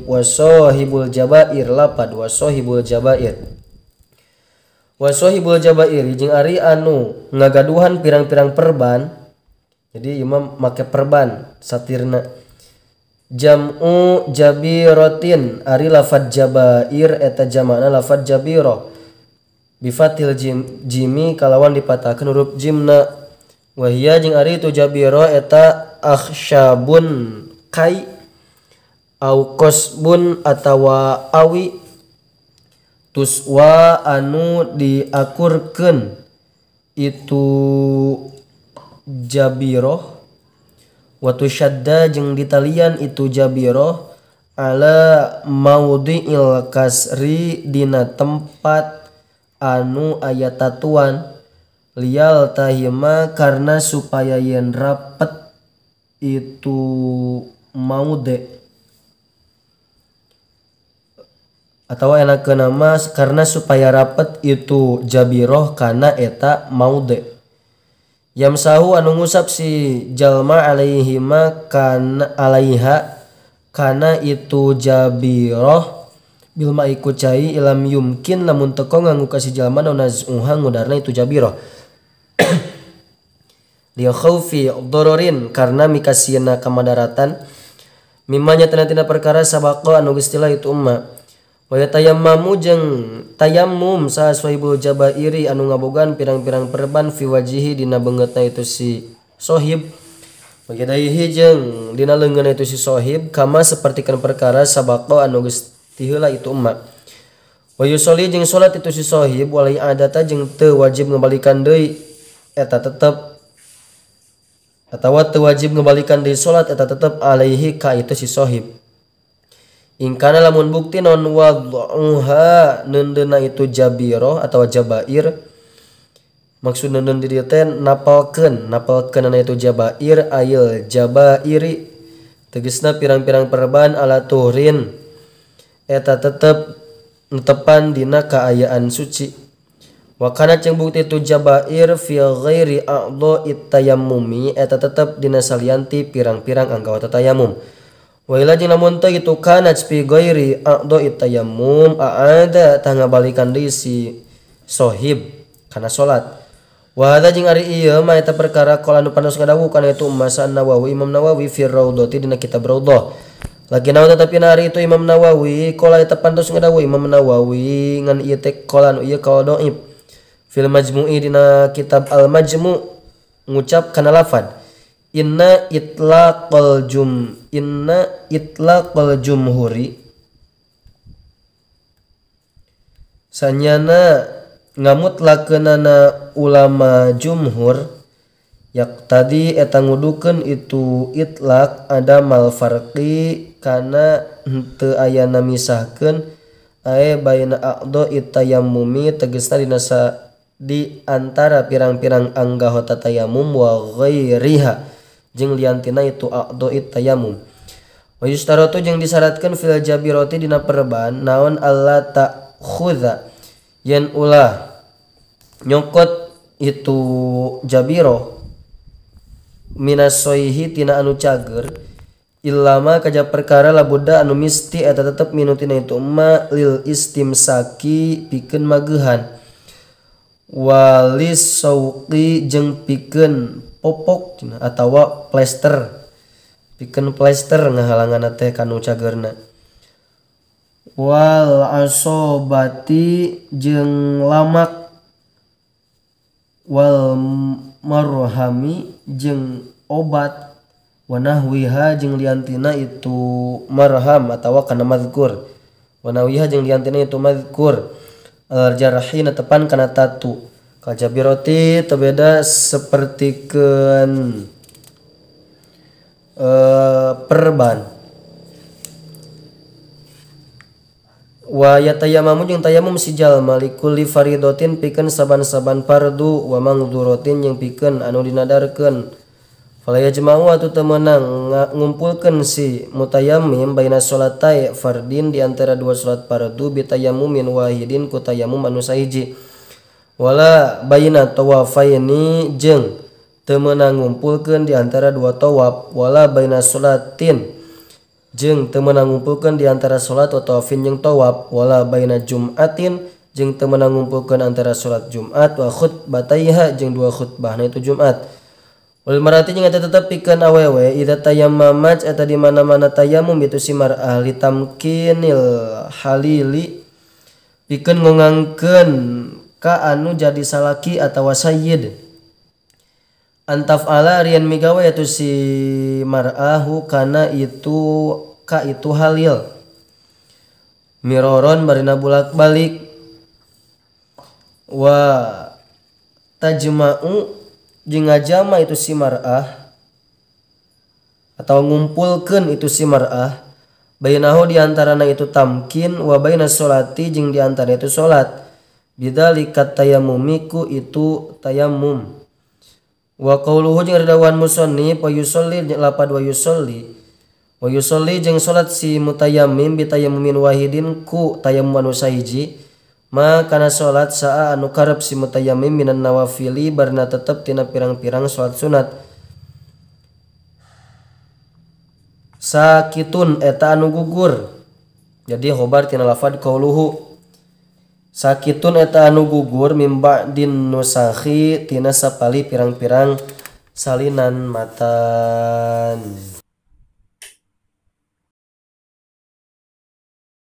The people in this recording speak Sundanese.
Wasohibul jabair lapad wasohibul jabair wasohibul jabair jeung ari anu ngagaduhan pirang-pirang perban. Jadi imam make perban satirna jam'u jabiratin ari lafad jabair eta jama'na lafad jabirah bifatil jimi kalawan dipatahkeun huruf jimna wahia jeung ari itu jabirah eta akhsyabun kai au qasbun atawa awi tuswa anu diakurkeun itu jabirah wa tusyadda jeung ditalian itu jabirah ala maudhi'il kasri dina tempat anu aya tatuan lial tahima karena supaya yen rapet itu maude atau enak nama karena supaya rapet itu jabiroh karena eta maude. Yamsahu anu ngusap si jalma alaihima kana alaiha kana itu jabiroh bilma iku cai ilam yumkin lamun teko nganggo ka si jalma nu nazuha ngudarna itu jabiroh li khaufi dororin karena mikasieuna kamadaratan mimma nya tina perkara sabaqa anu geus itu umma wa yatayammamu jeung tayammum sa sohibul jabairi anu ngabogaan pirang-pirang perban fi wajihi dina beungeutna itu si sohib wa yadaihi jeung dina leungeunna itu si sohib kama sapertikeun perkara sabaqa anu geus tiheula itu umma wa yusolli jeung salat itu si sohib wala adata jeung teu wajib ngabalikan deui eta tetep atawa teu wajib ngabalikan deui salat eta tetep alaihi ka itu si sohib. Ingkana lamun bukti non wad'uha neundeuna itu jabiroh atau jabair maksud neundeun di dieu teh napalkeun napalkeunana itu jabair ayil jabairi tegesna pirang-pirang perban ala tuhrin eta tetep netepan dina kaayaan suci. Wa kana jeung bukti itu jabair fi ghairi a'dha'it tayammumi eta tetep dina salianti pirang-pirang anggota tayamum. Wa ila jeung lamun teu itu kana fi ghairi a'dha'it tayammum aada tangabalikan deui si sohib kana salat. Wa hadza jeung ari ieu mah eta perkara qala anu panos ngadawuh kana itu Masa Nawawi Imam Nawawi fi Raudhati dina kitab Raudhah. Lagi naon tetapi ari itu Imam Nawawi qala eta pantos ngadawuh Imam Nawawi ngan ieu teh qala anu ieu qaul dhaif fil Majmu'i dina kitab Al Majmu' ngucap kana lafad inna itlaqal jum inna itlaqal jumhuri sanyana ngamutlakeunana ulama jumhur yak tadi eta ngudukeun itu itlaq ada mal farqi kana henteu ayana misahkeun ae baina a'dha itayammumi tegesna dina di antara pirang-pirang anggota tayamum wa ghairiha jeung liantina itu a'dha tayamum. Wa yustaratu jeung disyaratkeun fil jabirati dina perban naon alla ta'khudha yen ulah nyokot itu jabiro minasoihi tina anu cager illama kaja perkara labuda anu misti eta tetep minutina itu ma lil istimsaki pikeun magehan walis sauqi jeung pikeun popok atawa plester pikeun plester ngahalanganna teh kanu cagerna wal asobati jeung lamak wal marhami jeung obat wanahwiha jeung liantina itu marham atawa kana mazkur wanahwiha jeung liantina itu mazkur al jarhi tepan kana tatu kajabiroti tebeda sapertikeun perban. Wa yatayamamu jeung tayamum si jalma likulli faridotin pikeun saban-saban fardu wa mangduratin jeung pikeun anu dinadarkeun. Fala yajma'u atu teu meunang ngumpulkeun si mutayammim baina sholatai fardin di antara dua salat fardu bitayammumin wahidin ku tayamum anu sahiji. Wala baina tawafaini jeung teu meunang ngumpulkeun di antara dua tawaf wala baina sholatin Jeung teu meunang ngumpulkeun di antara salat wa tawafin jeung tawaf wala baina jum'atin jeung teu meunang ngumpulkeun antara salat Jumat wa khutbataiha jeung dua khutbahna itu Jumat. Wal marati jeung eta tetep pikeun awewe idza tayammamat eta di mana-mana tayammum itu si mar'ah litamkinil halili pikeun ngongangkeun ka anu jadi salaki atawa sayyid. Antaf'ala rian migawe itu si mar'ahu kana itu ka itu halil miroron barina bulak-balik wa tajma'u jeung ngajama itu si mar'ah atau ngumpulkeun itu si mar'ah bainahu diantarana itu tamkin wa baina sholati jeung diantara itu salat bidzalika tayammumiku itu tayammum. Wa qauluhu jeung ridawan musannif wa yusolli lapad wa yusolli jeung salat si mutayammim bitayammumin wahidin ku tayammum anu sahiji ma kana salat saa anu karep si mutayammim minan nawafili barna tetep tina pirang-pirang salat sunat sakitun eta anu gugur. Jadi khobar tina lafad qauluhu sakitun eta anu gugur mimba din nusakhi tina sapali pirang-pirang salinan matan.